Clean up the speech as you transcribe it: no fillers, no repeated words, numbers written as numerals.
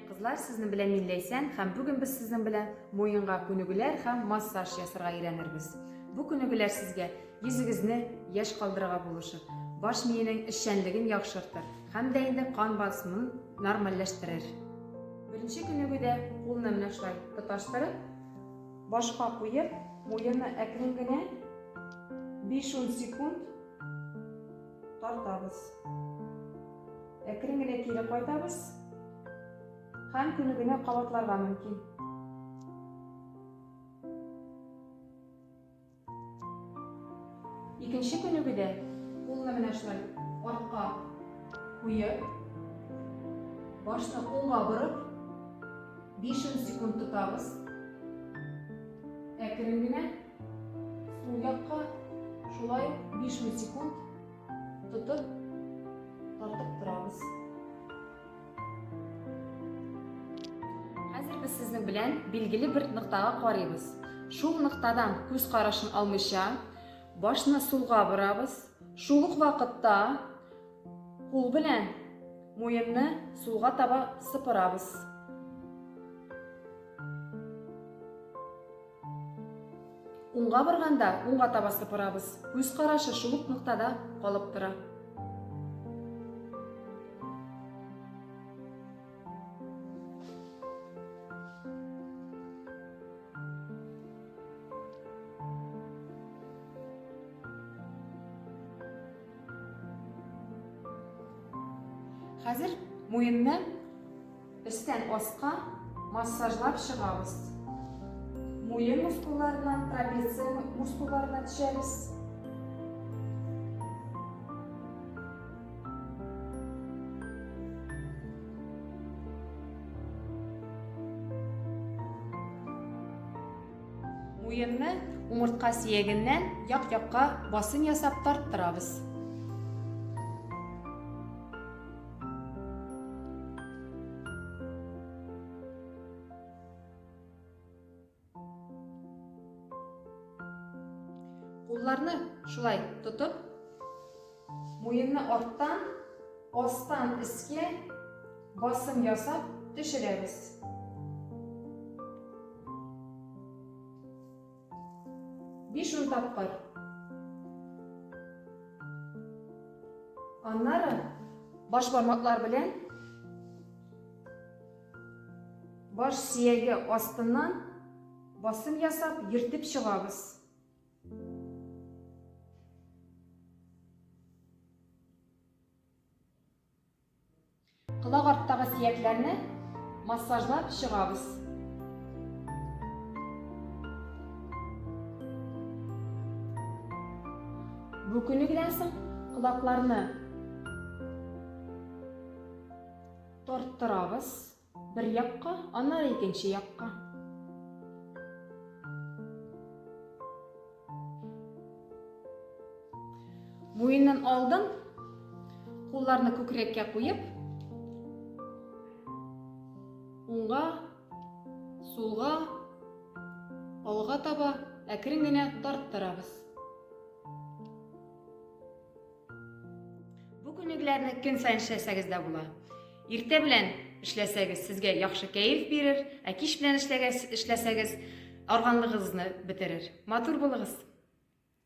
кызлар, сезнең белән мин Ләйсән һәм бүген без сезнең белән муенга күнегүләр һәм массаж ясарга өйрәнербез. Бу күнегүләр сезгә йөзегезне яшь калдырырга булышыр, баш миенең эшчәнлеген яхшыртыр һәм дә инде кан басымын нормальләштерер. Беренче күнегүдә кулны менә шулай тоташтырып, башка куеп, муенны әкрен генә 5-10 секунд тартабыз. Әкрен генә кире кайтабыз һәм күнегүне кабатларга мөмкин. Икенче күнегүдә кулны менә шулай артка куеп, башны уңга борып, 5 секунд тотабыз. Әкрен генә сул якка шулай ук 5 секунд тотып, тартып торабыз. Хәзер без сезнең белән билгеле бер ноктага карыйбыз. Шул ноктадан күз карашын алмыйча, башны сулга борабыз. Шул ук вакытта кул белән муенны сулга таба сыпырабыз. Уңга борганда, уңга таба сыпырабыз. Күз карашы шул ук ноктада калып тора. Хәзер муенны Өстән аска массажлап чыгабыз. Муен мускулларына, трапеция мускулларына төшәбез. Муенны умыртка сөягеннән як-якка басым ясап тарттырабыз. Кулларны шулай тотып, муенны арттан, астан өскә басым ясап төшерәбез. 5-10 тапкыр. Аннары баш бармаклар белән баш сөяге астыннан басым ясап йөртеп чыгабыз. Колак арттагы сөякләрне массажлап чыгабыз. Бу күнегүдән соң колакларны тарттырабыз бер якка, аннары икенче якка. Муеннан алдым, кулларны күкрәккә куеп, уңга, сулга, алга таба әкрен генә тарттырабыз. Бу күнегүләрне көн саен эшләсәгез дә була. Иртә белән эшләсәгез, сезгә яхшы кәеф бирер, ә кич белән эшләсәгез, арганлыгыгызны бетерер. Матур булыгыз!